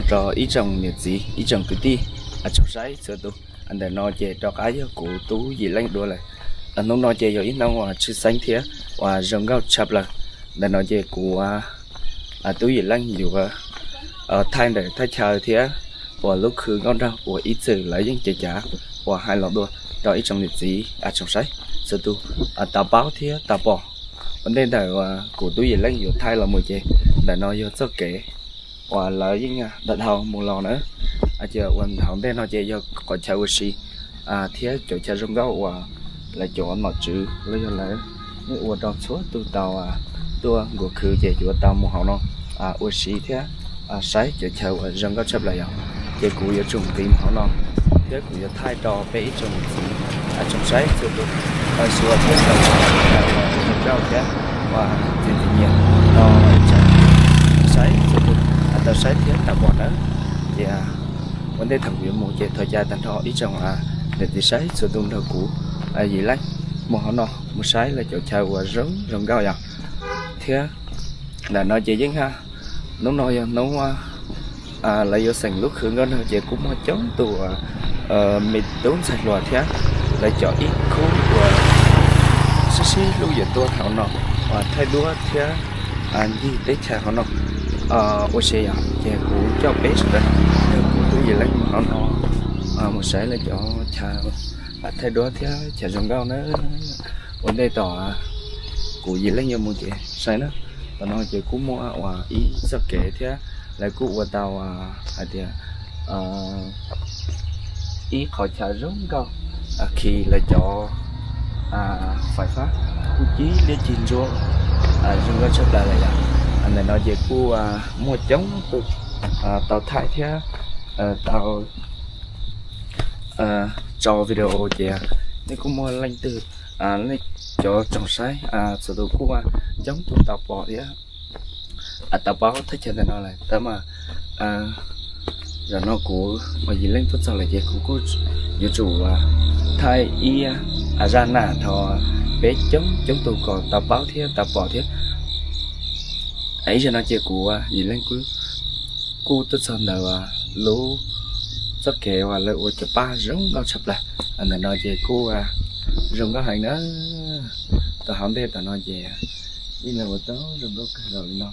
rau ib tsoom niam txiv ib tsoom kwv tij tsoom saib txhua tus. Ntawm no ces rov qab yog kuv Tub Yim Leej dua lawm. Hnub no ces yog ib hnub uas tshwj xeeb thiab uas zoo nkauj tshaj plaws. Ntawm no ces kuv Tub Yim Leej yuav thaij ntawm thaj chaw thiab uas lub khw nkauj nraug uas ib txwm lawv yeej cev cav uas hais los dua rau ib tsoom niam txiv tsoom saib txhua tus tau paub thiab tau pom. Ua ntej ntawm kuv Tub Yim Leej yuav thaij los mus ces ntawm no yog txoj kev uas lawv yeej dhau mus los na. Ces ua hauv ntej no ces yog qhov chaw ua si thiab cov chaw zoo nkauj uas lawv cov nom tswv los yog lawv yeej ua rau txhua tus tau tuaj nqus khw ces yuav tau mus hauv no ua si thiab saib cov chaw uas zoo nkauj tshaj plaws yom. Ces kuv yuav tsum nqis mus hauv no thiab kuv yuav thaij rau peb ib tsoom niam txiv tsoom saib txhua tus tau xyuas thiab tau zoo nkauj thiab uas txim txim nyiam no tsoom saib txhua tus tau saib thiab tau pom nawb. Ces ua ntej thaum kuv yuav mus ces thov caw tag nrho ib tsoom niam txiv saib txhua tus nrog kuv Yim Leej mus hauv no mus saib lawv cov chaw uas zoo zoo nkauj yom. Thiab ntawm no ces yeej hnub no yog hnub lawv yuav xeem lub khw nkauj nraug ces kuj muaj coob tus me tub ntxhais hluas thiab lawv cov ib khub uas sib sib hlub yuav tuaj hauv no uas thaij duab thiab ncig teb chaws hauv no ua si yom. Ces kuv coj peb sawv daws nrog kuv Tub Yim Leej mus hauv no mus saib lawv cov chaw thaij duab thiab chaw zoo nkauj na. Ua ntej tom kuv Yim Leej yuav mus ces saib na, tom no ces kuj muaj uas ib txoj kev thiab lawv kuj ua tau hais tias ib qhov chaw zoo nkauj khi lawv cov fais fab kuj cib liab cig ntsuab zoo nkauj tshaj plaws lawm yom. Ntawm no ces kuj muaj coob tus tau thaij thiab tau tso video ces nej kuj muaj leej twg, nej cov tsoom saib txhua tus kuj coob tus tau pom thiab tau paub thaj chaw ntawm no lawm tab mas zaum no kuv uas Yim Leej tuaj txog lawm ces kuv kuj yuav tsum thaij ib zaj nam rau peb coob coob tus kom tau paub thiab tau pom thiab. Ib zaug no ces kuv Yim Leej kuj tuaj txog ntawm lub txoj kev uas lawv ua cov paj zoo nkauj tshaj plaws. Ntawm no ces kuj zoo nkauj heev na. Tom hauv ntej tom no ces yeej lawv ua tau zoo nkauj kawg nkaus li no.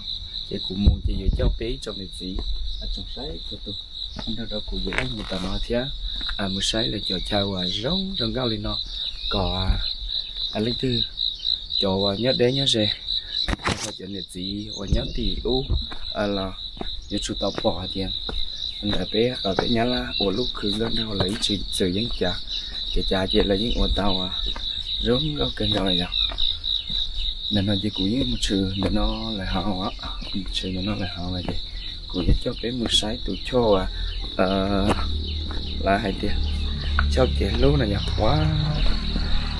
Ces kuv mus ces yuav coj peb ib tsoom niam txiv tsoom saib txhua tus nrog rau kuv Yim Leej mus tom no thiab mus saib lawv cov chaw uas zoo zoo nkauj li no kom leej twg cov uas nyob deb nyob ze, cov niam txiv uas nyob tim ub los yuav tsum tau pom hais tias ntawm peb qhov teb Nyab Laj uas lub khw nkauj nraug lawv ib txwm yeej cav, ces cav ces lawv yeej ua tau zoo nkauj kawg nkaus li yom. Ntawm no ces kuv yeej mus tshwm ntawm no lawm hauv, mus tshwm ntawm no lawm hauv no ces kuv yuav coj peb mus saib tus choj uas lawv hais tias choj kev hlub no yog ua,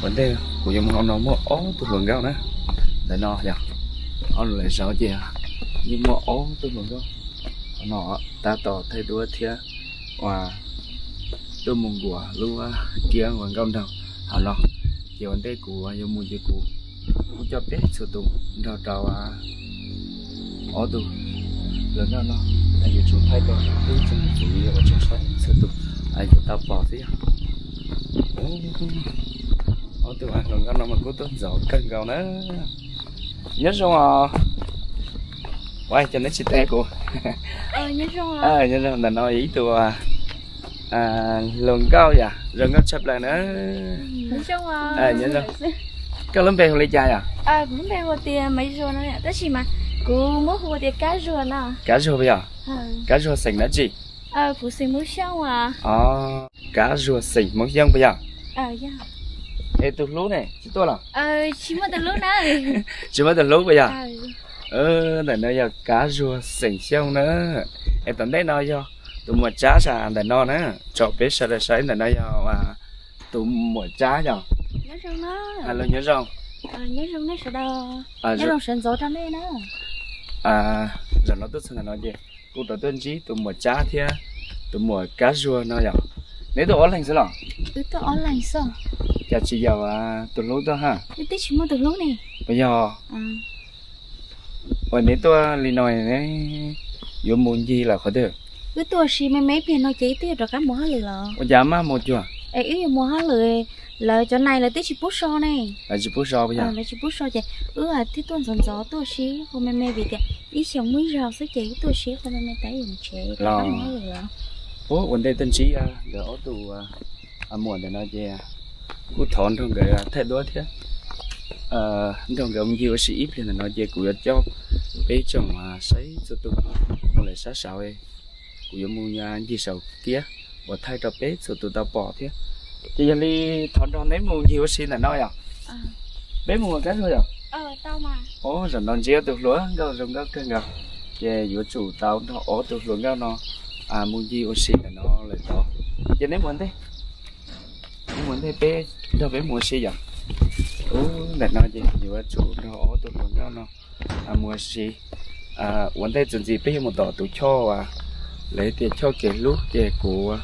ua ntej kuv yuav mus hauv no muaj ob tug hluas nkauj na. Ntawm no yog ob lub lawm saud ces yeej muaj ob tug hluas nkauj hauv no tab tom thaij duab thiab uas tuaj mus nkuas lub kiab uas nkauj nraug hauv no. Ces ua ntej kuv yuav mus ces kuv kuj coj peb txhua tus nrog rau ob tug hluas nkauj no, yuav tsum thaij rau peb tsoom niam txiv uas tsoom saib txhua tus yuav tau pom xwb yog. Ob tug hluas nkauj no mas kuj tuaj ntxov kawg nkaus na. Nyob zoo os. Ua cas neb tsis teb kuv? Nyob zoo, ntawm no ib tug hluas nkauj yom, zoo nkauj tshaj plaws na. Nyob zoo. Koj lub npe hu li cas yom? Kab Zuag puas yog? Kab Zuag xeem dab tsi? Kab Zuag xeem Hmoob Xyooj puas yog? Es tus hlub ne tsis tuaj los? Tsis muaj tus hlub puas yog? Ntawm no yog Kab Zuag xeem Xyooj na. Es tom ntej no yog tus muam Tsab sas ntawm no na. Tso peb sawv daws saib ntawm no yog tus muam Tsab yog. Los nyob zoo. Zaum no tuaj txog ntawm no ces kuv rov tuaj ntsib tus muam Tsab thiab tus muam Kab Zuag no yog. Neb tuaj ob leeg xwb los? Cas tsis yaum tus hlub tuaj ha? Puas yog? Uas neb tuaj li no neb yuav mus ncig lawm qhov twg? Wb tuaj ua si me me ib pliag no ces wb twb yuav rov qab mus hauj lwm los? Ua cas maj mus cuag? Es wb yuav mus hauj lwm, lawv cov nais lawv twb tsis pub so ne. Lawv tsis pub so puas yog? Lawv tsis pub so ces wb thiaj tuaj ntxov ntxov tuaj ua si qhov me me vim tias ib xyoos muaj ib zaug xwb ces wb tuaj ua si qhov me me tas wb yuav mus tsev rov qab mus hauj lwm los. Ua ntej tuaj ntsib nkawd ob tug muam ntawm no ces kuj thov nrog nkawd thaij duab thiab nrog nkawd mus ncig ua si ib pliag ntawm no ces kuv yuav coj peb tsoom saib txhua tus mus lawm sab saud. Kuv yuav mus ncig saum kiab uas thaij rau peb txhua tus tau pom thiab. Ces yog li thov nrog neb mus ncig ua si ntawm no yom? Peb mus ua kab zuag yom? Ub, zaum no ntsib ob tug hluas nkauj zoo nkauj kawg nkaus, ces yuav tsum tau nrog ob tug hluas nkauj no mus ncig ua si ntawm no lawm tod. Ces neb mus ntej, neb mus ntej peb nrog peb mus ua si yom. Ub, ntawm no ces yuav tsum nrog ob tug hluas nkauj no mus ua si. Ua ntej txuas ntxiv peb yuav mus tom tus choj uas lawv tias choj kev hlub ces kuv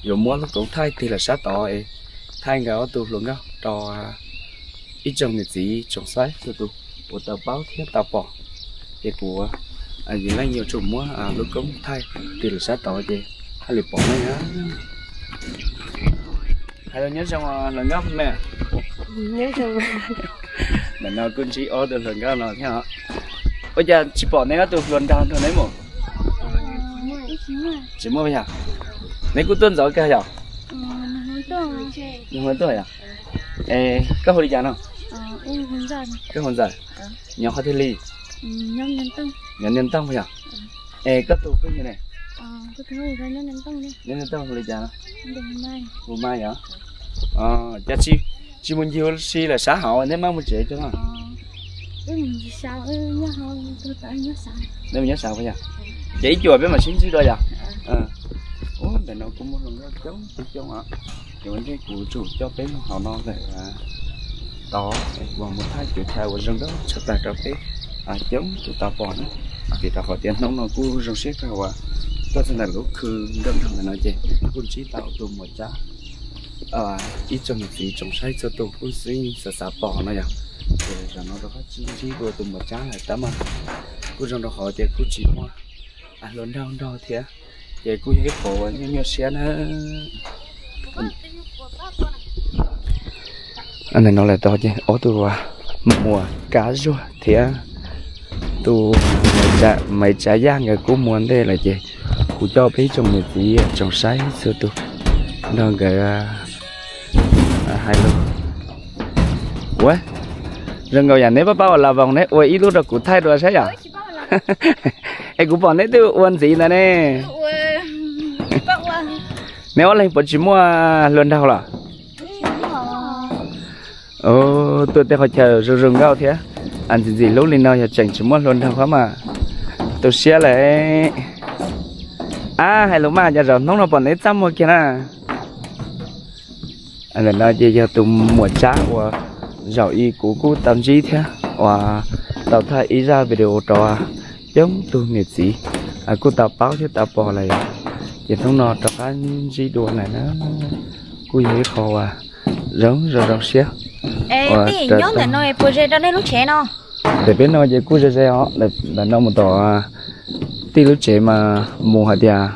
yuav muab lub koob thaij tig lawm sab tod es thaij nkawd ob tug hluas nkauj rau ib tsoom niam txiv tsoom saib txhua tus uas tau paub thiab tau pom. Ces kuv yim leej yuav tsum muab lub koob thaij tig lawm sab tod ces haj li pom nej. Hais lus nyob zoo hluas nkauj me. Ntawm no kuj ntsib ob tug hluas nkauj no thiab os. Ua cas tsis pom neb ob tug hluas nraug nrog neb mus? Tsis muaj yog? Neb kuj tuaj ntxov kawg yog? Nws tuaj yog? Es koj hu li cas no? Koj hu Ntxawm. Nyob qhov twg li? Nyob Niam Tooj yog? Es koj tus phooj ywg ne? Nyob Niam Tooj hu li cas no? Hu Mai yog? Cas tsis mus ncig ua si lawm sab hauv neb maj mus tsev tso no? Neb mus nyob sab puas yog? Ces ib cuam peb mam sib ntsib dua yog? Ub, ntawm no kuj muaj hluas nkauj coob coob os. Ces ua ntej kuv tsum coj peb mus hauv no lawm tod, kuv mus thaij kev thaij uas zoo nkauj tshaj plaws rau peb coob tus tau pom na. Vim rau qhov tias hnub no kuj zoo siab kawg uas tuaj txog ntawm lub khw nkauj nraug ntawm no ces kuj ntsib tau tus muam Tsab, ib tsoom niam txiv tsoom saib txhua tus kuj xav xav pom no yog. Ces zaum no rov qab ntsib dua tus muam Tsab lawm tab mas kuj zoo rau qhov tias kuj tsis muaj hluas nraug nrog thiab, ces kuj yog ib qho uas nyuaj nyuaj siab na. Ntawm no lawm tod ces ob tug muam Kab Zuag thiab tus Maiv Tsav Yaj nkawd kuj mus ua ntej lawm ces kuv coj peb tsoom niam txiv tsoom saib txhua tus nrog nkawd hais lus. Ua zoo nkaus yam neb pab pab ua la voos neb ua ib lub rau kuv thaij dua saib yom. Es kuv pom neb twb ua ntxiv ntawd ne. Neb ob leeg puas tsis muaj hluas nraug los? Tuaj tej qhov chaw zoo zoo nkauj thiab, ntxim ntxim hlub li no yog tseem tsis muaj hluas nraug qhov mas tu siab lawm. Ab, hais lus mas cas zaum hnub no pom neb txaj muag kiag na. Ntawm no ces yog tus muam Tsab uas zaum i kuv kuj tau ntsib thiab uas tau thaij ib zaj video rau coob tug niam txiv kuj tau paub thiab tau pom lawm. Ces hnub no rov qab ntsib dua lawm na, kuj yog ib qho uas zoo zoo zoo siab. Nyob ntawm no puas ze rau nej lub tsev no? Ntawm peb no ces kuj ze ze os, ntawm no mus tom tij lub tsev mas mus hais tias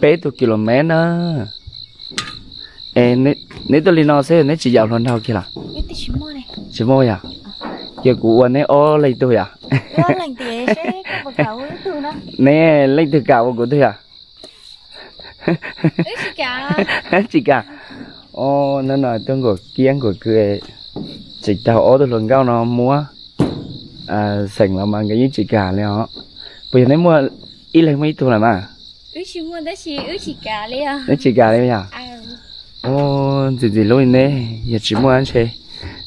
peb tug kilomev na. Es neb tuaj li no xwb neb tsis yaum hluas nraug kiag los? Tsis muaj yog? Ces kuv ua neb ob leeg tug yog? Neb leej twg kam ua kuv tug yog? Tsis kam. Hnub no tuaj nkaum kiab nkaum kws tseem raug ob tug hluas nkauj no muab xeem los mas nkawd yeej tsis kam li os. Puas yog neb muaj ib leeg muaj ib tug lawm mas? Neb tsis kam li yog? Ntxim ntxim hlub li neb, yog tsis muaj ntshe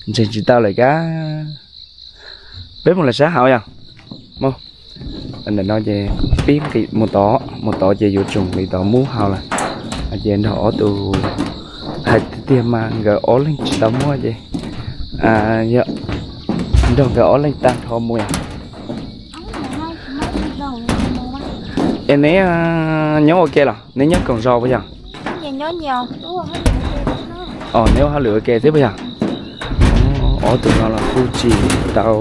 ntseeg tsis tau lawm kab. Peb mus lawm sab hauv yog? Ntawm no ces pib nqis mus tod, mus tod ces yuav tsum nqis tod mus hauv lawm. Ces nrog ob tug, hais tiag tiag mas nkawd ob leeg tsis tau muaj ces yog nrog nkawd ob leeg tag nrho mus yog. Es neb nyob ua ke los neb nyob koom zos puas yog? Os, neb ua hauj lwm ua ke xwb puas yog? Ob tug no los kuj tsis tau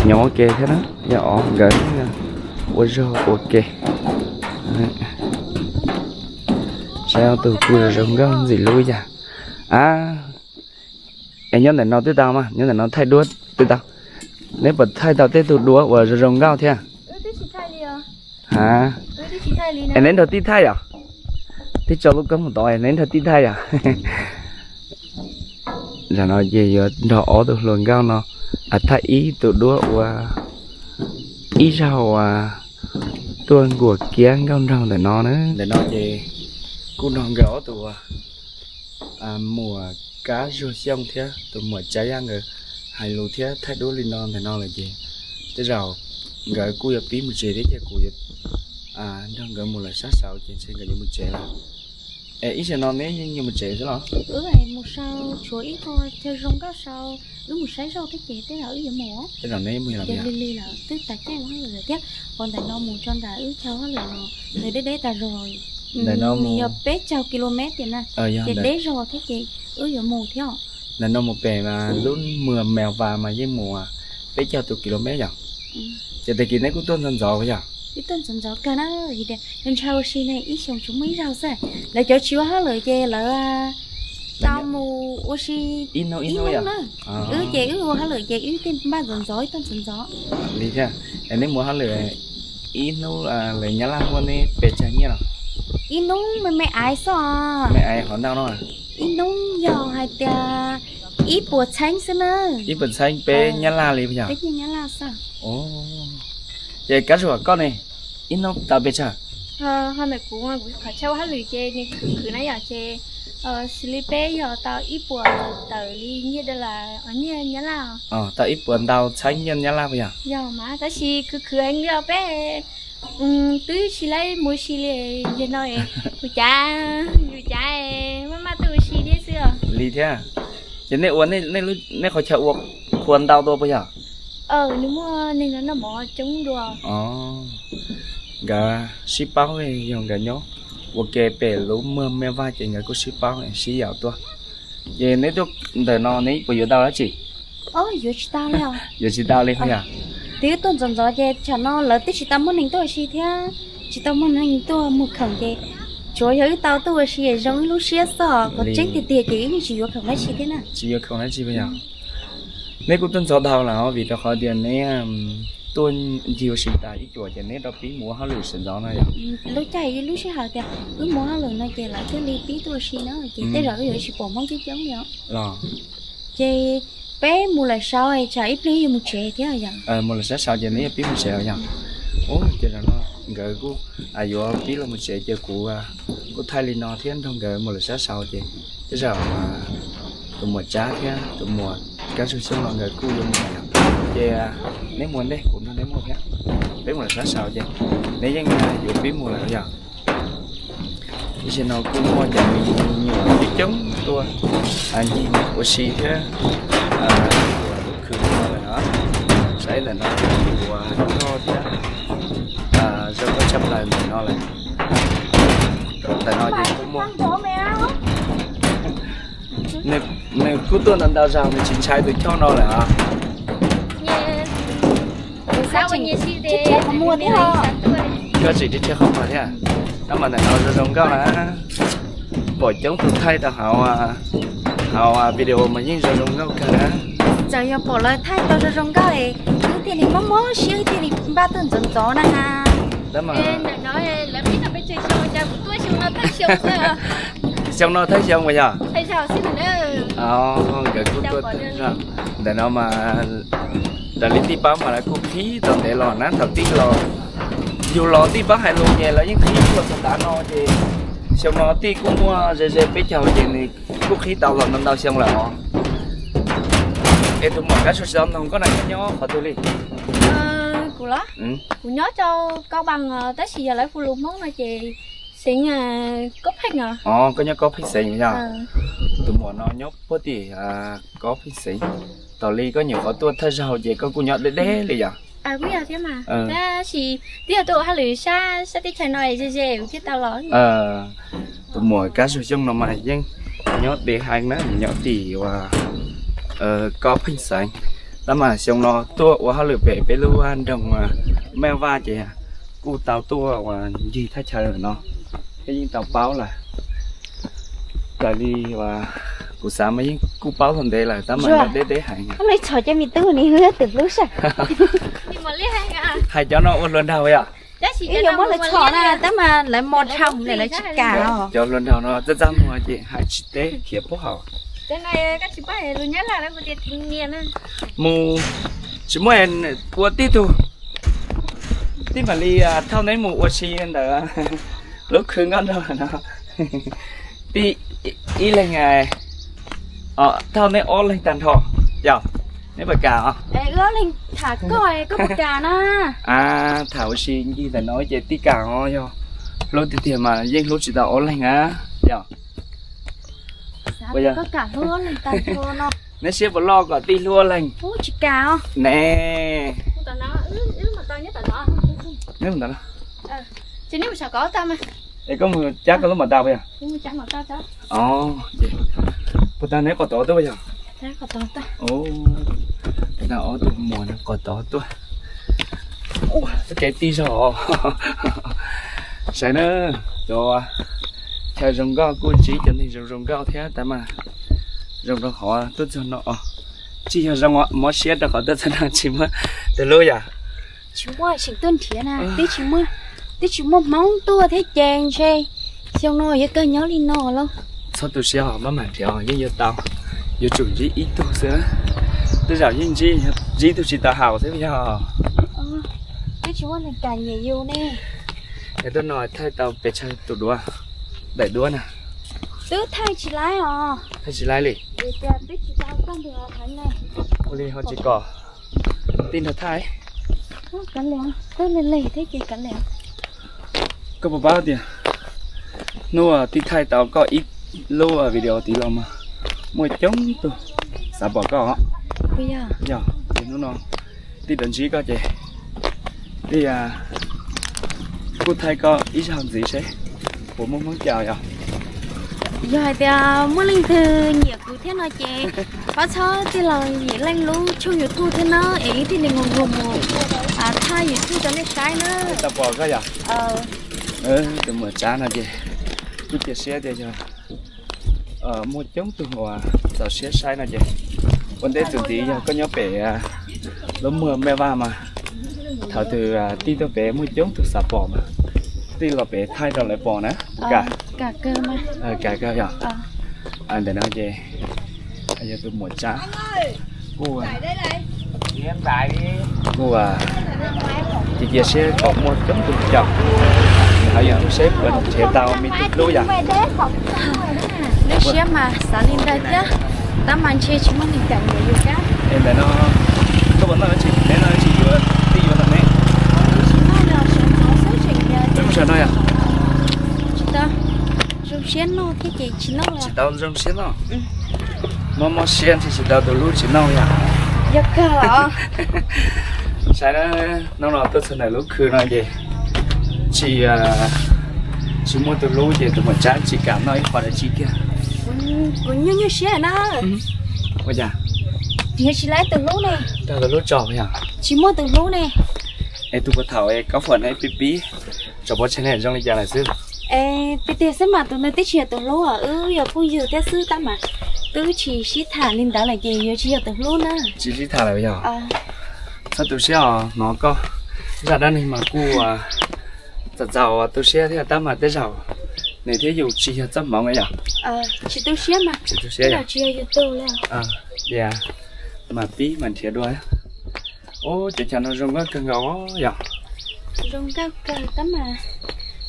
nyob ua ke thiab na, yog os nkawd Ua zog ua ke. Saib ob tug kuj zoo nkauj ntxim hlub yam. A, es nyob ntawm no twb tau mas, nyob ntawm no thaij duab twb tau. Neb puas thaij tau tej tug duab uas zoo zoo nkauj thiab? Ha, es neb nrog tij thaij yom? Tij tso lub koob mus tod, neb nrog tij thaij yom? Zaum no ces yuav nrog ob tug hluas nkauj no thaij ib tug duab ua ib zaug uas tuaj nkuas kiab nkauj nraug ntawm no na. Ntawm no ces kuj nrog nkawd ob tug muam Kab Zuag Xyooj thiab tus muam Tsav Yaj nkawd hais lus thiab thaij duab li no ntawm no lawm ces tej zaum nkawd kuj yuav pib mus tsev thiab ces kuv yuav nrog nkawd mus lawm sab saud ces ntshe nkawd yuav mus tsev lawm. Es ib zaug no neb yeej yuav mus tsev xwb los? Mus sau tshuav ib qho chaw zoo nkauj sau, wb mus saib zog thiab ces tej zaum wb yuav mus. Tej zaum neb mus li lawm, twb tas caij ua hauj lwm thiab. Qhov ntawm no mus txog nram wb chaw hauj lwm no, nws deb deb tas zog, nws yog peb caug ki lo mev tias na, ces deb zog thiab ces wb yuav mus thiab. Ntawm no mus pem lub mws Mèo Vạc mas yeej mus peb caug tus ki lo mev yom. Ces tag kis neb kuj tuaj ntxov ntxov yom? Wb tuaj ntxov ntxov kawg na, vim tias ntshaw ua si ne ib xyoos tsuas muaj ib zaug xwb. Lawv cov tsis ua hauj lwm ces lawv tau mus ua si ib hnub ib hnub na. Wb ces wb ua hauj lwm ces wb thiaj npaj ntxov ntxov, wb tuaj ntxov ntxov. Li thiab. Es neb mus hauj lwm ib hnub lawv Nyab Laj muab neb pes tsawg nyiaj los? Ib hnub me me aiv xwb os. Me aiv qhov ntau no? Ib hnub yog hais tias ib puas txheeb xwb na. Ib puas txheeb peb Nyab Laj li puas yog? Peb Nyab Laj xwb. Ces Kab Zuag koj ne, ib hnub tau pes tsawg? Ho ntawm kuv, kuv qhov chaw ua hauj lwm ces nws khwv khwv na yom, ces xws li peb yog tau ib puas tawm li nyiaj dollar, nyiaj Nyab Laj. Tau ib puas ntau txheeb nyiaj Nyab Laj puas yog? Yog mas tab sis khwv khwv heev li os peb. Twb tsis laib mus ua si li, yog no kuv cav, yus cav maj maj tuaj ua si thiab xwb os. Li thiab. Ces nej ua nej qhov chaw ua qhua ntau dua puas yog? Nws muaj neeg noj mov coob dua. Nkawd sib paub, yog nkawd nyob ua ke pem lub mws Mèo Vạc ces nkawd kuj sib paub sib yaum tuaj. Ces neb tuaj ntawm no neb puas yuav tau dab tsi? Yuav tsis tau li os. Yuav tsis tau li puas yog? Twb tuaj ntxov ntxov ces tsam no lawv twb tsis tau muaj neeg tuaj ua si thiab, tsis tau muaj neeg tuaj mus khoom ces tsuav yog wb tau tuaj ua si zoo wb lub siab xwb os, qhov tseeb tiag tiag ces wb yeej tsis yuav khoom dab tsi thiab na. Tsis yuav khoom dab tsi puas yog? Neb kuj tuaj ntxov dhau lawm os, vim rau qhov tias neb tuaj ncig ua si tas ib cuam ces neb rov pib mus ua hauj lwm sawv ntxov no yom? Lub caij lub sij hawm tias wb mus hauj lwm no ces lawv thiaj li pib tuaj ua si na, ces tej zaum wb yuav tsis pom Hmoob coob coob li os. Los ces peb mus lawm saud tsam ib pliag yuav mus tsev thiab yom? Mus lawm sab saud ces neb yuav pib mus tsev yom? Ces zaum no nkawd kuj yuav pib los mus tsev ces kuv kuj thaij li no thiab nrog nkawd mus lawm sab saud ces tej zaum tus muam Tsab thiab tus muam Kab Zuag Xyooj no nkawd kuj yuav mus yom. Ces neb mus ntej kuv nrog neb mus thiab. Peb mus lawm sab saud ces neb yeej yuav pib mus lawm yom. Tab sis no kuj muaj cov me nyuam coob coob tuaj ncig ua si thiab, ua lub khw no lawm os. Saib ntawm no ua roj thiab zoo nkauj tshaj plaws ntawm no lawm. Ntawm no ces kuj muaj, nws kuj tuaj ntau ntau zaus nws tsis ntshai tus choj no lawm os. Koj tseem rhiab qhov muag thiab. Tab mas ntawm no zoo zoo nkauj na. Pom coob tus thaij tau hauv, hauv video mas yeej zoo zoo nkauj kawg na. Txawm yog pom lawv thaij tau zoo zoo nkauj es wb thiaj li mob mob siab wb thiaj li npaj tuaj ntxov ntxov na ha. Tab mas xyoo no thawj xyoo puas yog? Nkawd kuj tuaj ntawm no mas raws li tij Pab mas lawv kuj qhib tau ntev los na, thaum tij los, yus los tij Pab hais lus ces lawv yeej qhib los txog tav no ces xyoo no tij kuj muaj ze ze peb caug ces nws kuj qhib tau los ntau ntau xyoo lawm os. Es tus muam Kab Zuag Xyooj no koj na nyob qhov twg li? Kuv los? Kuv nyob rau Cao Bằng tab sis yog lawv hu lus Hmoob no ces xeev Koob Pheej os. Koj nyob Koob Pheej xeev yog? Tus muam no nyob puag tim Koob Pheej xeev. Thaum li koj nyuam qhuav tuaj thawj zaug ces koj kuj nyob deb deb li yom? Kuj yog thiab mas, tab sis twb yog tuaj ua hauj lwm sab, sab teb chaws no ze ze thiaj tau los. Tus muam Kab Zuag Xyooj no mas yeej nyob deb heev na, nyob tim uas Koob Pheej xeev. Tab mas xyoo no tuaj ua hauj lwm pem peb lub nroog Maj Vaj ces Kuj tau tuaj uas ncig thaj chaw no thiab yeej tau paub lawm. Raws li uas kuv xav mas yeej kuj paub thaum ntev lawm tab mas deb deb heev. Hais cov no ua hluas nraug yom? Ib yuav muab lawv txhom na tab mas lawv mos dhau lawm lawv tsis kam os. Cov hluas nraug no txaj txaj muag ces hais tsis teb khiav puag hauv. Mus tsis muaj ua tib tug, tib mam li thauj neb mus ua si ntawm lub khw nkauj nraug no. Tib ib leeg thauj neb ob leeg tag nrho yom? Neb puas kam os? Tham ua si ncig ntawm no ces tib kam os, yog hlub tiag tiag mas yeej hlub tsis tau ob leeg na yom? Neb siab puas loj kom tij hlub ob leeg ne? Es koj mus cab koj lub mos tas puas yog? Puas tag neb qos tod tuaj puas yog? Puas tag ob tug muam no qos tod tuaj. Kev tij zog. Saib na, cov chaw zoo nkauj kuj ntsib cov neeg zoo zoo nkauj thiab tab mas zoo rau qhov tuaj txog no os. Tsis yog zoo mob siab rau qhov tuaj txog no tsis muaj tus hlub yom? Tsis muaj, tseem tuaj nrhiav na, twb tsis muaj, twb tsis muaj hmoob tuaj thiab ces ntshe xyoo no yuav kawg nyob li no lauj. Txhob tu siab os, maj mam nrhiav os, yeej yuav tau. Yuav tsum ntsib ib tug xwb, tej zaum yeej ntsib, ntsib tug tsis tau haus xwb yog. Twb tsis muaj neeg kam nyiam yus ne. Es tuaj no thaij tau pes tsawg tus duab, daim duab na? Twb thaij tsis laib os. Thaij tsis laib li. Ua li ho tsis kom tij nrog thaij. Koj puas paub tias hnub tij thaij tau koj ib lub video tiv los mas muaj coob tug xav pom koj. Yog ces hnub no tij rov ntsib koj ces tij kuj thaij koj ib zaug ntxiv seb puas muaj hmoob caum yom. Yog hais tias muaj leej twg nyiam kuv thiab no ces pab txhob tij los yim leej lub tshooj YouTube thiab na, es wb thiaj li mus mus mus thaij YouTube rau nej saib na. Tau pom koj yom? Tus muam tsav no ces kuj cia siab tias yog muaj coob tug uas txaus siab saib no ces ua ntej txuas ntxiv yog koj nyob pem lub muag Mej Vaj mas thaum twg tij tuaj pem muaj coob tug xav pom mas tij los pem thaij rau lawv pom na. Puas kam? Kam kawg yog? Ntawm no ces yog tus muam tsav kuj, kuj cia cia siab kom muaj coob tug caum, ho yog seb puas nrhiav tau me tug hlub yom. Lub siab mas xav li ntawd thiab, tab mas ntshe tsis muaj neeg kam nyiam yus thiab. Es ntawm no koj puas noj dab tsi? Neb noj dab tsi yuav tij yuav rau neb? Wb mus saum no yom? Tsis tau, zoo siab noj thiab ces tsis noj. Tsis tau zoo siab noj. Mob mob siab ntshe tsis tau tus hlub tsis noj yom. Yog kawg os. Saib na, hnub no tuaj txog ntawm lub khw no ces tsis, tsis muaj tus hlub ces tus muam tsav tsis kam noj ib qho dab tsi kiag. Kuv nyuaj nyuaj siab na. Ua cas? Nrhiav tsis laib tus hlub ne. Tus hlub tso yog? Tsis muaj tus hlub ne. Es tus puag thaum es koj foom ne pib pib tso pov tseg ne zoo li cas lawm xwb? Es tiag tiag xwb mas tus ntawd twb tsis yog tus hlub, wb yog phooj ywg thiab xwb tab mas twb tsis sib tham li ntawd lawm ces yuav tsis yog tus hlub na. Tsis sib tham lawm yog? Txhob tu siab os, hnov koj zaj dab neeg mas kuj txaus txaus tu siab thiab tab mas tej zaum nws thiab yus tsis yog txoj hmoov yom. Tsis tu siab mas, tsis tu siab, tsis yog yus tus li. Tias mas pib mas nrhiav dua. Ub, cov chaw no zoo nkauj kawg nkaus yom. Zoo nkauj kawg tab mas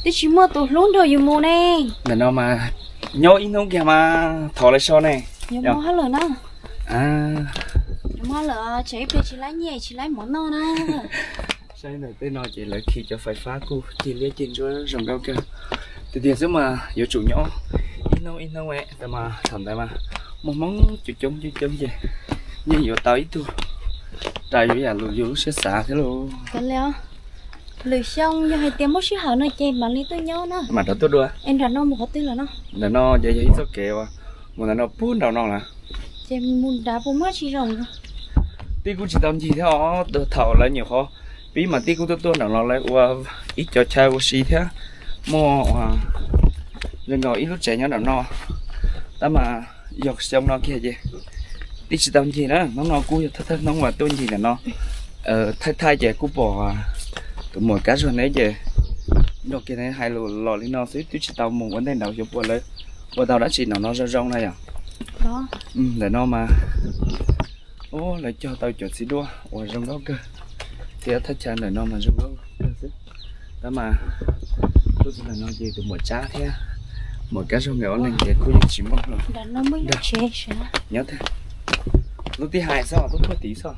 twb tsis muaj tus hlub nrog yus mus ne. Ntawm no mas nyob ib hnub kiag mas thov lawv so ne. Yuav mus hauj lwm na. Yuav mus hauj lwm, tsam ib pliag tsis laib nyiaj tsis laib mov noj na. Saib ntawm tej no ces lawv khi cov fais fab kuj cig liab cig ntsuab zoo nkauj kawg. Tiag tiag xwb mas yuav tsum nyob ib hnub ib hnub tas mas thaum ntawd mas muaj hmoob coob coob coob coob ces yeej yuav tau ib tug rais yuav yam lus yus lub siab xav thiab lauj. Lwm xyoo yog hais tias muaj sij hawm no ces mam li tuaj nyob na. Mam rov tuaj dua. Es nram no mus qhov twg lawm no? Ntawm no ces yog ib txoj kev uas mus ntawm no puag nraum no lawm. Ces mus nrad puas muaj tsis zoo? Tij kuj tsis tau ncig thiab os, thaum lawv nyuam qhuav Pib mas tij kuj tuaj tuaj nram no lawv ua ib co chaw ua si thiab, muaj zoo nkaus ib lub tsev nyob nram no. Tab mas yog xyoo no kiag ces tij tsis tau ncig na, hnub no kuj yog thawj thawj hnub uas tuaj ncig nram no. Thaij thaij ces kuj pom tus muam Kab Zuag neb ces nrog kiag neb hais lus los li no xwb, twb tsis tau mus ua ntej nraud xyov puas lawv ua tau dab tsi nram no zoo zoo na yom. Ntawm no mas lawv cog tau cov txiv duaj uas zoo nkauj kawg thiab thaj chaw ntawm no mas zoo nkauj kawg xwb. Tab mas tuaj txog ntawm no ces tus muam Tsab thiab muam Kab Zuag nkawd ob leeg ces kuj yeej tsis muaj hlo. Nyob thiab, lub tij hais xwb, lub puag tid xwb,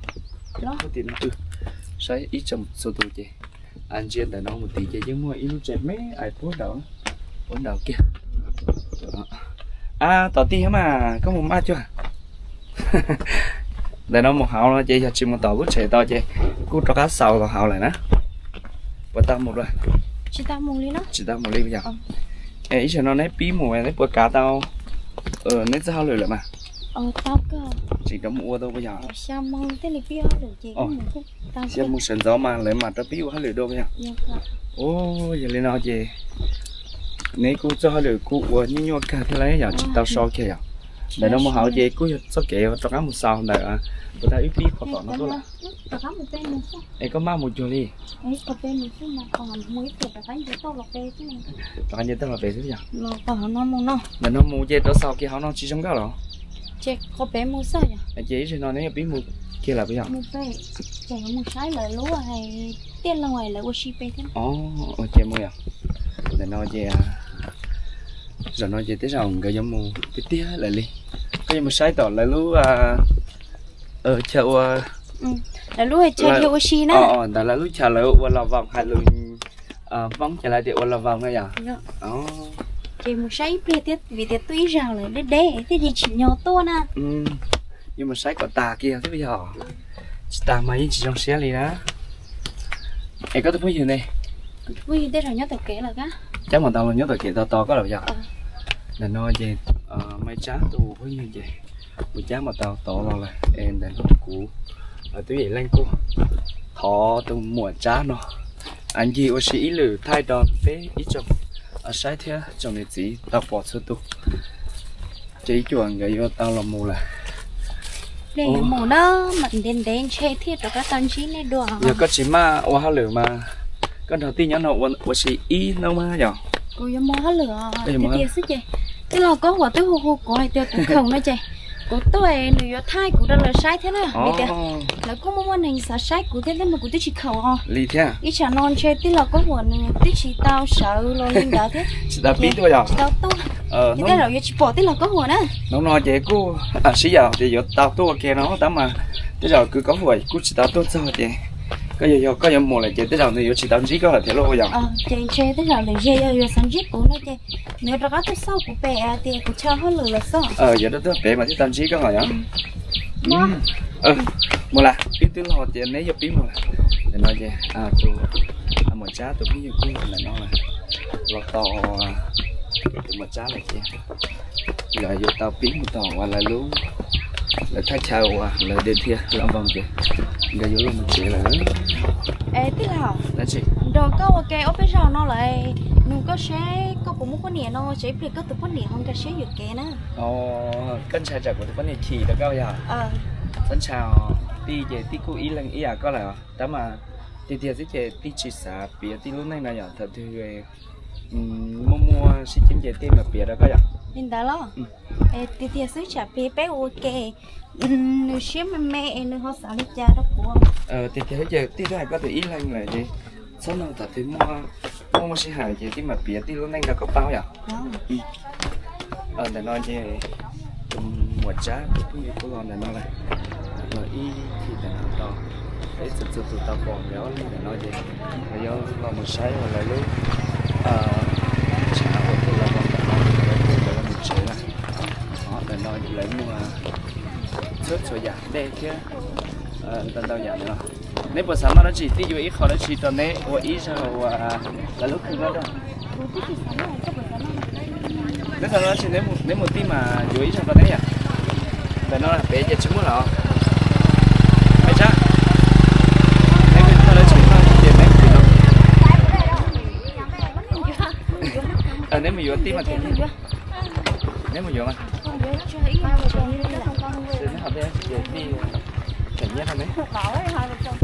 puag tid no. Saib ib tsoom txhua tus ces ntsia ntawm no mus tid ces yeej muaj ib lub tsev me ais puag nraud, puag nraud kiag. Ab, tom tij thiab mas koj mus maj cuag. Ntawm no mus hauv no ces yog tsis mus tom lub tsev tod ces kuj rov qab xaus los hauv lawm na. Puas tau mus dua? Tsis tau mus li yog. Ib zaug no neb pib mus neb puas kav tau neb txoj hauj lwm lawm mas? Tseem rov mus ua tau puas yog? Xya mus sawv ntxov mas lawv mam rov pib ua hauj lwm dua puas yog? Yog li no ces neb kuj txoj hauj lwm kuj ua nyuaj nyuaj kawg thiab los yog tsis tau so kiag yom? Ntawm no mus hauv ces kuj yog txoj kev rov qab mus xaus ntawm puas tau ib pib qhov tom no tuaj lawm. Es koj maj mus cuag li. Rov qab nce toj los pem xwb yog? Ntawm no mus ces rov xaus kiag hauv no tsis zoo nkauj los? Ces ib zaug no neb yuav pib mus kiag lawm puas yog? Ces mus saib lawv lub tij laug lawv ua si pem thiab. Ces mus yom. Ntawm no ces zaum no ces tej zaum nkawd yuav mus tiag tiag lawm li. Koj yuav mus saib tom lawv lub chaw ua, lawv lub chaw ua si na. Ntawm lawv lub chaw lawv ua los voos hais lus Hmoob ces lawv tias ua los voos na yom? Ces mus saib ib pliag thiab vim tias tuaj ib zaug lawm deb deb thiab tsis tsim nyog tuaj na. Yuav mus saib kom tag kiag thiab yog tsis tag mas yeej tsis zoo siab li na. Es koj tus phooj ywg ne? Kuv tus phooj ywg tej zaum nyob tom kev lawm. Cab mus tau los nyob tom kev tod tos koj lawm yog? Ntawm no ces Maiv Tsab tus phooj ywg ces kuv cab mus tau tod los lawm es ntawm no kuv twb yim leej kuj thov tus muam Tsab no ncig ua si ib lwm thaij rau peb ib tsoom saib thiab tsoom niam txiv tau pom txhua tus. Ces ib cuam nkawd yuav tau los mus lawm. Mus na, mam ntev ntev ntshe thiaj rov qab tau ntsib nej dua. Yog koj tsis maj ua hauj lwm mas koj nrog tij nyob no ua si ib hnub mas yog? Kuv yuav mus hauj lwm tiag tiag xwb ces tij laug Koob Huam twb hu hu kuv hais tias kuv khoom no ces kuv tuaj nws yuav thaij kuv rau lawv saib thiab na, vim tias lawv kuj muaj muaj neeg xav saib kuv thiab tab mas kuv twb tsis khoom os. Li thiab. Ib tsam no ntshe tij laug Koob Huam nws twb tsis tau sawv los li ntawd thiab. Tsis tau pib tuaj yog? Tsis tau tuaj. Ces tej zaum yuav tsis pom tij laug Koob Huam na. Hnub no ces kuj sib yaum tias yuav tau tuaj ua ke no tab mas tej zaum kwv Koob Huam kuj tsis tau tuaj txog ces koj yog, yog koj yuav mus lawm ces tej zaum nws yuav tsis tau ntsib koj lawm thiab lauj yog? Ces ntshe tej zaum lwm zaug yog yuav xav ntsib kuv no ces nws rov qab tuaj xauj kuv pem tias kuv tso hauj lwm lawm xwb. Yuav rau tuaj pem mas thiaj tau ntsib koj yog? Mus lawm, pib twb los ces neb yuav pib mus lawm. Ntawm no ces tus muam Tsab tus phooj ywg kuj ntawm no los tos tus muam Tsab lawm ces nkawd yuav tau pib mus tom uas lawv lub, lawv thaj chaw uas lawv de thiaj los voos ces nkawd yuav los mus tsev lawm. Es tij laug, nrog koj ua ke ob peb zaug no lawm, nug koj seb koj puas muaj poj niam no, tsam ib pliag koj tus poj niam ho nkag siab yuam kev na. Koj ntshai tsam kuv tus poj niam chim rau koj yog? Txhob ntshai, tij ces tij kuj ib leeg ib yam koj lawm tab mas tiag tiag xwb ces tij tsis xav piav tij lub neej no yom, thaum twg muaj muaj sib ceeb ces tij mam piav rau koj yom. Li ntawd los? Tiag tiag xwb tsam pliag peb ua ke nws siab me me es nws ho xav li cas rau kuv. Tiag tiag xwb ces tij twb hais koj tias ib leeg lawm ces txhob nug, thaum twg muaj muaj sij hawm ces tij mam piav tij lub neej rau koj paub yom. Ntawm no ces tus muam Tsab tus phooj ywg kuj los ntawm no lawm, los ib chim ntawm no tau, peb txhua txhua tus tau pom nkawd ob leeg ntawm no ces nkawd yuav los mus saib uas lawv lub chav uas tus los ntawm no, nkawd los mus tsev lawm. Ntawm no lawv muaj txhua txhua yam dej thiab ntau ntau yam no. Neb puas xav noj dab tsi? Tij yuav ib qho dab tsi rau neb ua ib zaug uas lawv lub khw no rau. Neb xav noj dab tsi, neb mus tij mas yuav ib zaug rau neb yom. Ntawm no pem ces tsis muaj los. Maiv Tsab, neb mus noj dab tsi? Neb mus yuav tij mas, neb mus yuav mas. Neb hais tias tij them nyiaj no ne. Lawv cov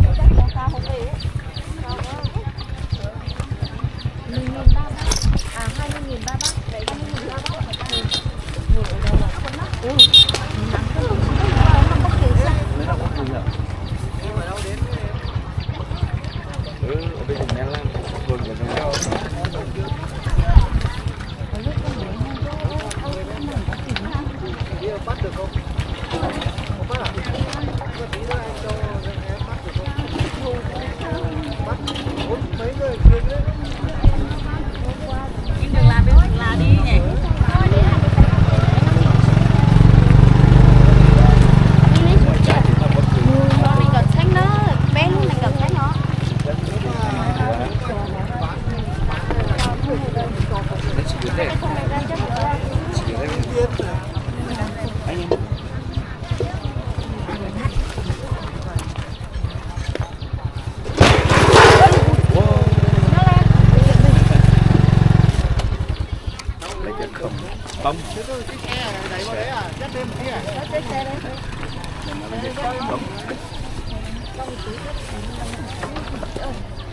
khoom poob.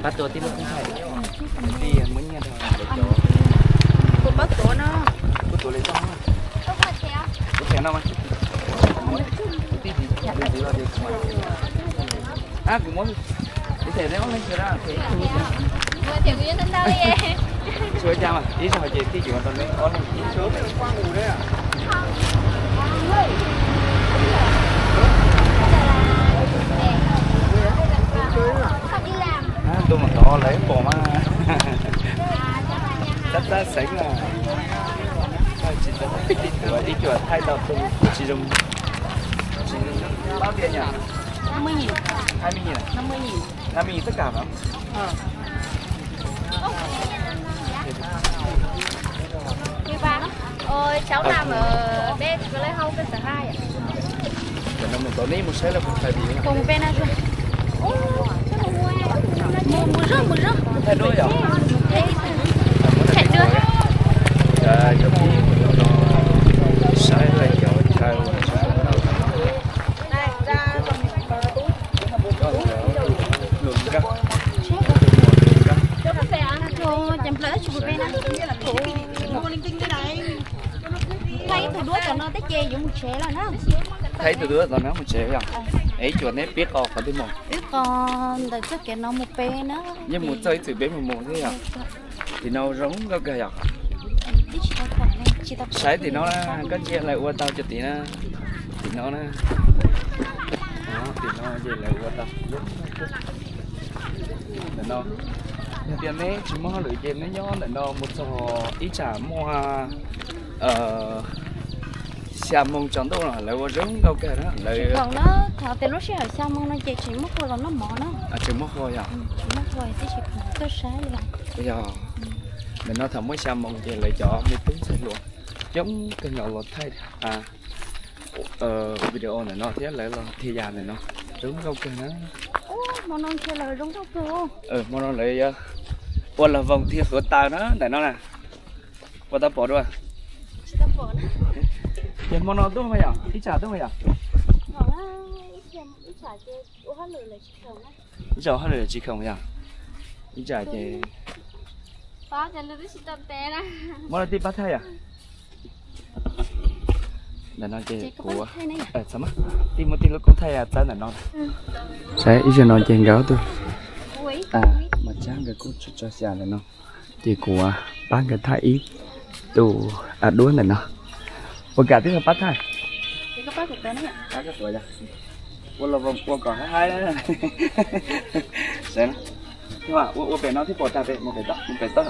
Pab tua tij laug Koob Thaij, tij muab nyiaj rau lawv cov. Kuv pab tuav no. Kuv tuav li toj. Kuv them no mas. Kuv tij tij los ces kuv mas. Ab, kuv muab ib them neb ob leeg xwb na. Tshuav cas mas ib zaug ces tij yuav tau neb ob leeg ib tug. Ntuj mas tod lawv pom mas. Tab tab xeev na. Ib cuam thaij tau tus tsis zoo. Tsis zoo. Bao tiền nhỉ? Năm mươi nghìn. Hai mươi nghìn à? Năm mươi nghìn. Năm mươi nghìn tất cả hả? Ờ. Ôi, cháu làm ở bên Play House cơ sở hai ạ. Cov no mus tau neb mus saib los kuv thaij video. Mus, mus rau, mus rau. Thaij duab yom? Thaij duab. Cov phooj ywg no saib lawv cov chaw. Thaij ib tug duab cov no teb ces yuav mus tsev lawm na. Thaij ib tug duab cov no mus tsev yom? Es ib cuam neb pib qos qhov twg mus? Pib qos ntawm txoj kev no mus pem na. Yeej mus txog ib txwm peb mus mus thiab yom? Tim no zoo nkauj kawg yom? Saib tim no na, koj ntsia lawv ua tau cov tim na. Tim no na. Tim no ces lawv ua tau. Ntawm no, yog tias neb tsis muaj hauj lwm ces neb nyob ntawm no mus txog ib tsam muaj xya moo tsaus ntuj no lawv ua zoo nkauj kawg na lawv. Tsis khoom na, thaum tias lub sij hawm xya moo no ces tseem muaj qhua los noj mov na. Tseem muaj qhua yom? Tseem muaj qhua tib si khoom tuaj saib li. Yog, ntawm no thaum muaj xya moo ces lawv cov me tub ntxhais hluas coob kawg nkaus los thaij video ntawm no thiab lawv los dhia yas ntawm no zoo nkauj kawg na. Hmo no ntshe lawv zoo nkauj kawg. Hmo no lawv ua los voos dhia hluav taws na ntawm no na. Ua tau pom dua. Ces hmo no tuaj mas yom, ib tsam tuaj mas yom. Ib tsam hauj lwm tsis khoom yom. Ib tsam ces muab lawv tij pab thaij yom. Ntawm no ces kuv, tij muab tij lub koob thaij txawb ntawm no. Saib ib zaug no ces nkawd ob tug mas tsab nkawd kuj tso xya ntawm no. Ces kuv pab nkawd thaij ib tug duab ntawm no. Ua kam tij laug pab thaij. Ua los ua kom haib haib. Ua pem no thiab pom tag pem mus pem toj mus pem toj.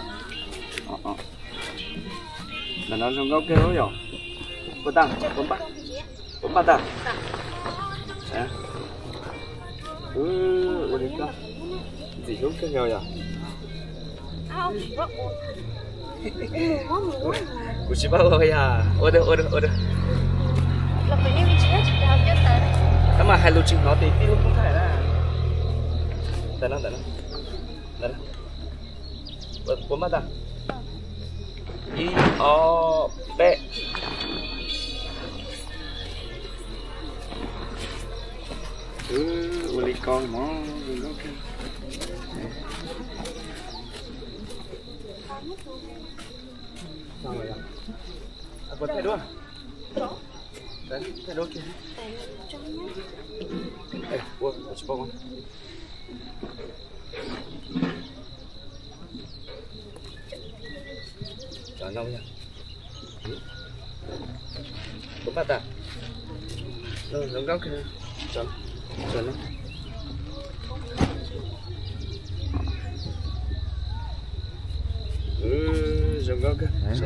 Ntawm no zoo nkauj kawg yom. Puas tag, puas npaj tag. Ua li koj ntxim hlub kawg yog. Kuv tsis paub ua yog ua dua ua dua ua dua. Tab mas hais lus tsis hnov ces tij lub koob thaij na. Ntawm no, ntawm no. Puas npaj tag? Ib, ob, peb. Ua li ko mog.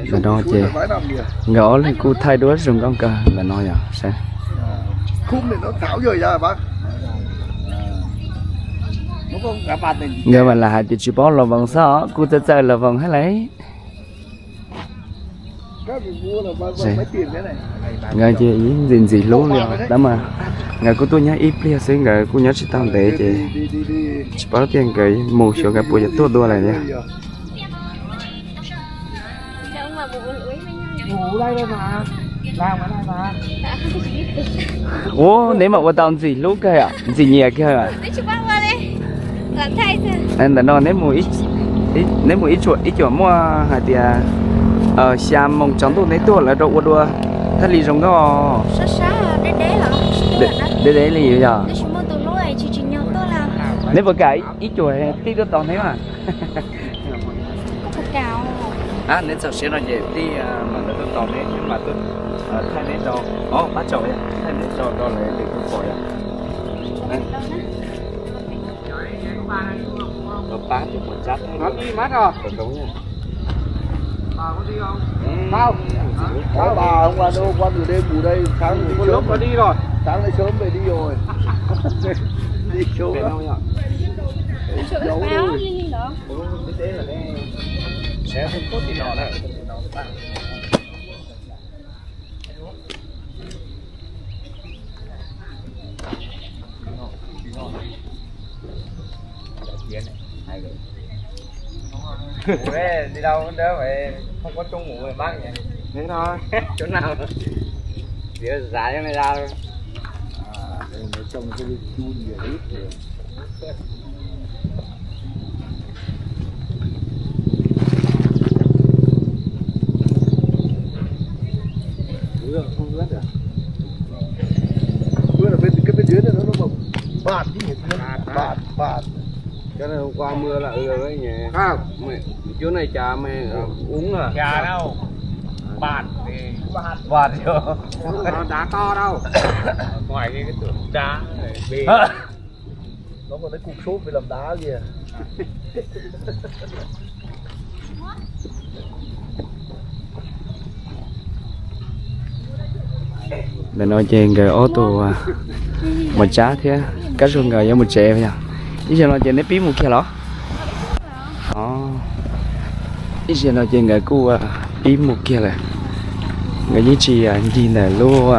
Ntawm no ces nkawd ob leeg kuj thaij duab zoo nkauj kawg ntawm no yog saib. Nkawd mas lam hais tias tsis paub los voos xwb os, kuj txawj txawj los voos thiab lauj. Nkawd ces ntxim ntxim hlub li os, tab mas nkawd kuj tuaj nyob ib pliag xwb, nkawd kuj nyob tsis tau ntev ces tsis paub tias nkawd mus xyov nkawd puas yuav tuaj dua lawm thiab. Ua, neb mas ua tau ntxim hlub kawg, ntxim nyiam kawg. Ntawm no neb mus, neb mus ib cuam muaj hais tias xya moos tsaus ntuj neb tuaj lawv rau ua dua thiaj li zoo nkauj. Deb deb li yog. Neb puas kam ib cuam tij tuaj tos neb mas? Neb txaus siab no ces tij mam tuaj tos neb, neb mam tuaj thaij neb rau, pab tsaum thaij neb rau rau lawv lwm tus pom yom. Pab tus muam Tsab thaij rau. Tao, tao bảo ông là đâu, con ở đây ngủ đây, sáng mai sớm, sáng mai sớm về đi rồi. Đi sớm lắm. Giấu đi. Đi đâu đó phải không có chỗ ngủ rồi bác nhỉ? Thế thôi. Chỗ nào? Thì giá cho này ra thôi. À, đây nói chung cái lịch thu nhiều ít rồi. Ui, không ướt à? Ướt là bên, cái bên dưới này nó, nó bọt, bọt chứ nhỉ? Bọt, bọt. Cái này hôm qua mưa là ướt rồi đấy nhỉ? Không. Mày, chỗ này chả mày, ờ, uống à? Chả đâu. Bọt thì bọt vô. Không có đá to đâu. Ngoài cái, cái tường đá này, bê. Nó còn cái cục xốp với lòng đá kìa. Ntawm no ces nkawd ob tug, Muam Tsab thiab Kab Zuag nkawd yuav mus tsev yog. Ib zaug no ces neb pib mus kiag los? Ib zaug no ces nkawd kuj pib mus kiag lawm. Nkawd yeej tsis ncig ntawm lub,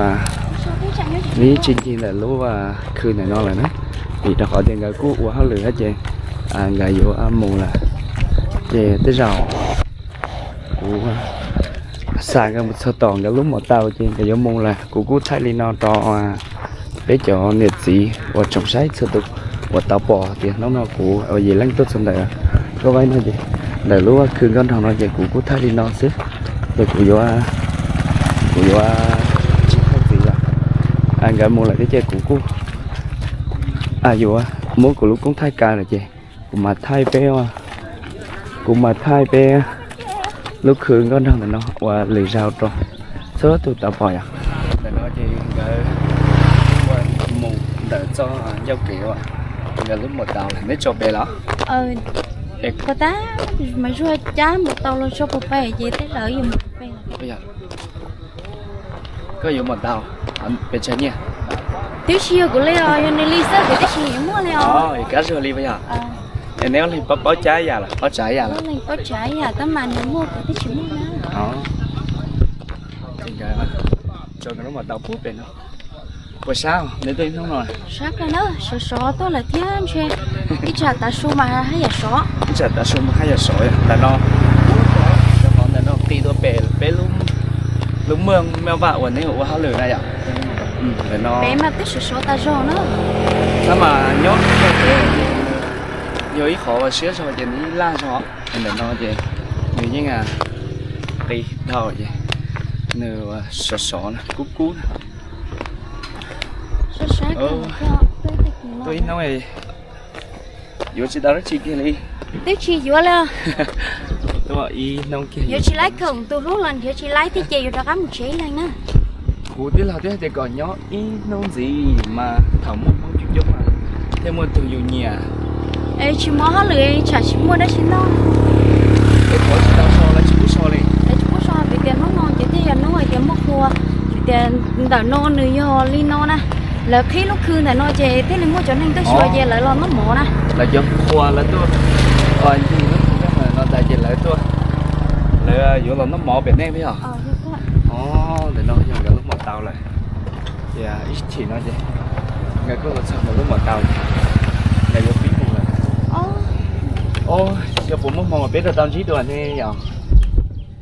yeej tsis ncig ntawm lub khw ntawm no lawm na. Vim rau qhov tias nkawd kuj ua hauj lwm thiab ces nkawd yuav mus lawm. Ces tej zaum kuv xa nkawd mus txog tom nkawd lub mos tau ces nkawd yuav mus lawm. Kuv kuj thaij li no rau peb cov niam txiv uas tsoom saib txhua tus uas tau pom tias hnub no kuv ua yim leej tuaj txog ntawm Suab Vaib no ces ntawm lub khw nkauj nraug no ces kuv kuj thaij li no xwb. Ces kuv yuav, kuv yuav tsis thaij ntxiv lawm. Nkawd mus lawm thiab ces kuv kuj yuav muab kuv lub koob thaij kaw lawm ces kuv mam thaij peb, kuv mam thaij peb lub khw nkauj nraug ntawm no ua lwm zaus rau txhua tus tau pom yom. Ntawm no ces nkawd mus ntawm txoj ncauj kev uas nkawd lub mos tau lawm, neb tso pem los? Puas tab mas Zuag cab mos tau los tso puag pem ces tej zaum yuav mus puag pem. Koj yuav mos tau pes tsawg nyiaj? Twb tsis yog kuv li os, yog nws li xwb kuv twb tsis muaj li os. Kab Zuag li puas yog? Es neb ob leeg paub, paub cab yam los paub tsav yam los? Paub tsav yam tab mas nws muaj kuv twb tsis muaj na. Tso nkawd lub mos tau puag pem no. Puas sab neb tuaj ib hnub no? Sab kawg na, sov sov tuaj lawm thiab ntshe. Ib tsam tav su mas haj yam sov. Ib tsam tav su mas haj yam sov ntawm no. Rau qhov ntawm no qi dua Lub maj vam uas neb ua hauj lwm na yom. Ntawm no peb mas twb sov sov tas zog na. Tab mas nyob yog ib qhov uas siab zog ces nws yeej laj zog. Ntawm no ces nws yeej qis dhau ces nws sov sov na, kub kub na. Tuaj ib hnub yuav tsis tau dab tsi kiag li. Twb tsis yuav li. Tuaj ib hnub kiag yuav tsis laib khoom, tus hlub los nrhiav tsis laib thiab ces yuav rov qab mus tsev ib leeg na. Kuv tij laug twb hais tias kom nyob ib hnub ntxiv mas thaum muaj Hmoob coob coob mas thiaj muaj tus yus nyiam. Es tsis muaj hauj lwm tsam tsis muaj dab tsi noj. Es qhov tsis tau so lawv tsis pub so li. Lawv tsis pub so vim tias hnub no ces thiaj yog hnub hais tias muaj qhua, vim tias ntawm no nws yog li no na. Lawv qhib lub khw ntawm no ces thiaj li muaj cov neeg tuaj xyuas ces lawv los noj mov na. Lawv cov qhua lawv tuaj ncig lub khw no tas ces lawv tuaj, lawv yuav los noj mov pem nej thiab os. Ntawm no yog nkawd lub mom tau lawm. Ces ib chim no ces nkawd kuj los txog nkawd lub mom tau, nkawd yuav pib mus lawm. Yog puas muaj hmoo peb rov tau ntsib dua ne yom?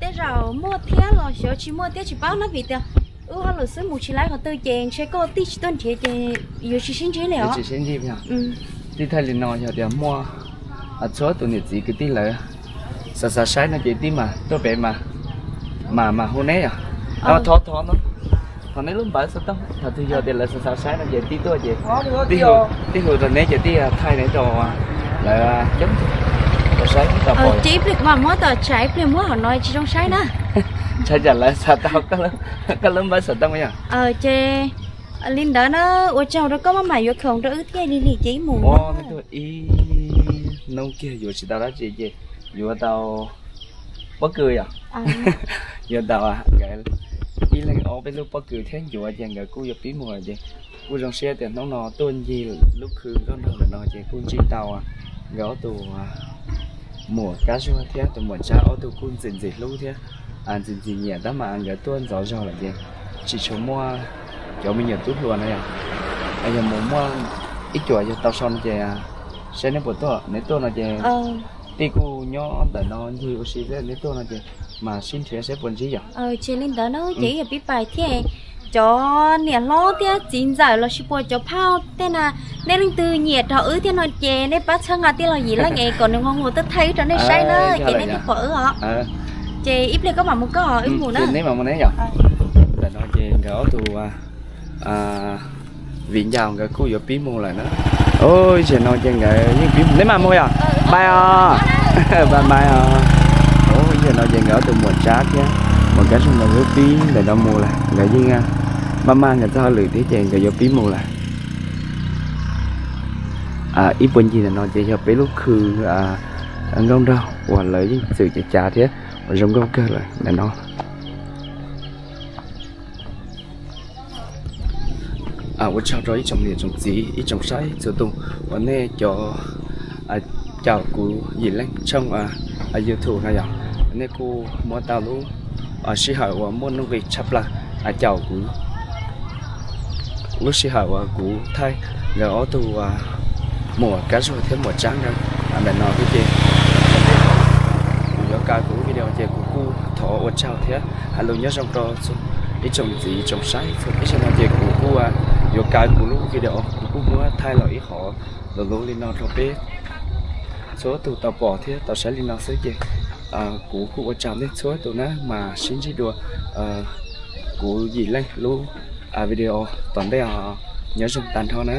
Tej zaum muaj thiab los xyov tsis muaj thiab tsis paub na vim tias wb hauj lwm xwb mus tsis laib qhov twg ces ntshe koj tij tsis tuaj nrhiav ces yuav tsis sib ntsib li os. Tsis sib ntsib. Tij thaj li no yog tias muaj txhua tus niam txiv kwv tij lawv xav xav saib no ces tij mam tuaj pem mas, mas mas hu neb yom. Thov thov no, thov neb lub npawb xov tooj, thaum twg yog tias lawv xav xav saib no ces tij tuaj ces tij hu rau neb ces tij thaij neb rau lawv coob rau saib tau. Ces ib pliag kuv mam muab tom tsam ib pliag muab hauv no tsis zoo saib na. Ntshai tsam lawv xav tau koj lub npawb xov tooj yom. Ces li ntawd na, ua tsaug rau koj maj mam yuav khoom rau wb thiaj li lim ces ib mus. Ib hnub kiag yuav tsis tau dab tsi ces yuav tau pob kws yom. Yuav tau nkawd ib leeg ob peb lub pob kws thiab ncuav ces nkawd kuj yuav pib mus lawm ces kuj zoo siab tias hnub no tuaj ncig lub khw nkauj nraug ntawm no ces kuj ntsib tau nkawd ob tug muam Kab Zuag thiab tus muam Tsab ob tug kuj ntxim ntxim hlub thiab ntxim ntxim nyiam tab mas nkawd tuaj ntxov zog lawm ces tsis tshua muaj cov me nyuam tub hluas no yom. Yog mus muaj ib cuam yog tau so no ces saib neb puas tuaj, neb tuaj no ces tij kuj nyob ntawm no ncig ua si thiab, neb tuaj no ces mas sib nrhiav saib puas ntsib yom. Ces li ntawd na ces ib yam pib pais thiab cov niam hlob thiab txiv ntxawm los sis puas cov phauj tej na, nej leej twg nyiam rau wb thiab no ces nej pab txhawb nqa tij laug Yim Leej es kom nws nqua nqua tuaj thaij wb rau nej saib na ces nej thiaj pom wb os. Ces ib pliag koj mam mus koj, wb mus na. Neb mam mus neb yom. Ntawm no ces nkawd ob tug viv ncaus nkawd kuj yuav pib mus lawm na. Ib zaug no ces nkawd yeej pib, neb mam mus yom. Bye os. Bye bye os. Ib zaug no ces nkawd ob tug muam Tsab thiab muam Kab Zuag nkawd pib ntawm no mus lawm, nkawd yeej maj maj nkawd txoj hauj lwm thiab ces nkawd yuav pib mus lawm. Ib puag ncig ntawm no ces yog peb lub khw nkauj nraug uas lawv yeej txwm cav cav thiab uas zoo nkauj kawg lawm ntawm no. Ua tsaug rau ib tsoom niam tsoom txiv ib tsoom saib txhua tus uas nej cov caum kuv Yim Leej tshooj YouTube no yom, nej kuj muab tau lub sij hawm uas muaj nuj nqis tshaj plaws caum kuv lub sij hawm uas kuv thaij nkawd ob tug muam Kab Zuag thiab muam Tsab nkawd ntawm no thiab ces kuv yuav kaw kuv lub video ces kuv kuj thov ua tsaug thiab hais lus nyob zoo rau ib tsoom txiv tsoom saib txhua tus no ces kuv kuj yuav kaw kuv lub video, kuv kuj muab thaij los ib qho luv luv li no rau peb txhua tus tau pom thiab tau saib li no xwb ces kuv kuj ua tsaug nej txhua tus na mas sib ntsib dua kuv Yim Leej lub video tom ntej os, nyob zoo tag nrho na.